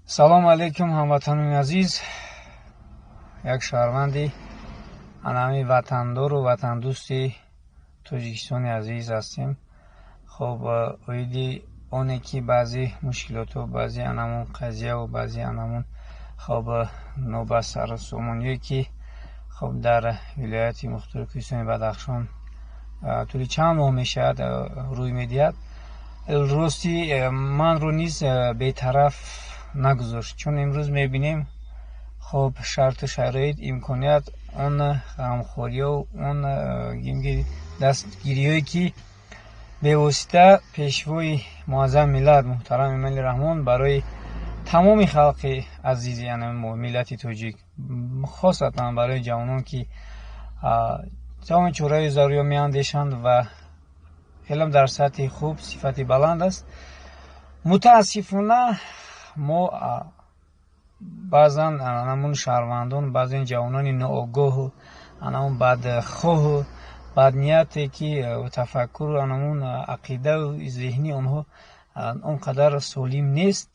Салому алейкум, ҳамватанони азиз. Як шаҳрванди анами ватандору ватандӯсти Тоҷикистони азиз ҳастем. Хоб, оиди оне ки баъзе мушкилоту, баъзе анамун қазияву баъзе анамун, хоб, нобасарсомониё, ки, хоб, дар вилояти мухтори Кӯҳистони Бадахшон тӯли чанд моҳ мешавад рӯй медиҳад, рости манро низ бетараф нагузошт, чун имрӯз мебинем, хоб, шарту шароит, имконият, он ғамхориё, он дастгириҳое, ки бевосита Пешвои муаззами миллат муҳтарам Эмомалӣ Раҳмон барои тамоми халқи азизи миллати тоҷик, хосатан барои ҷавонон, ки тамоми чораҳои заруриро меандешанд ва хелам дар сатҳи хуб, сифати баланд аст. Мутаассифона, мо баъзан анамун шаҳрвандон, баъзен ҷавонони ноогоҳу анамун бадхоҳу баднияте, ки тафаккуру анамун ақидау зеҳнии онҳо он қадар солим нест.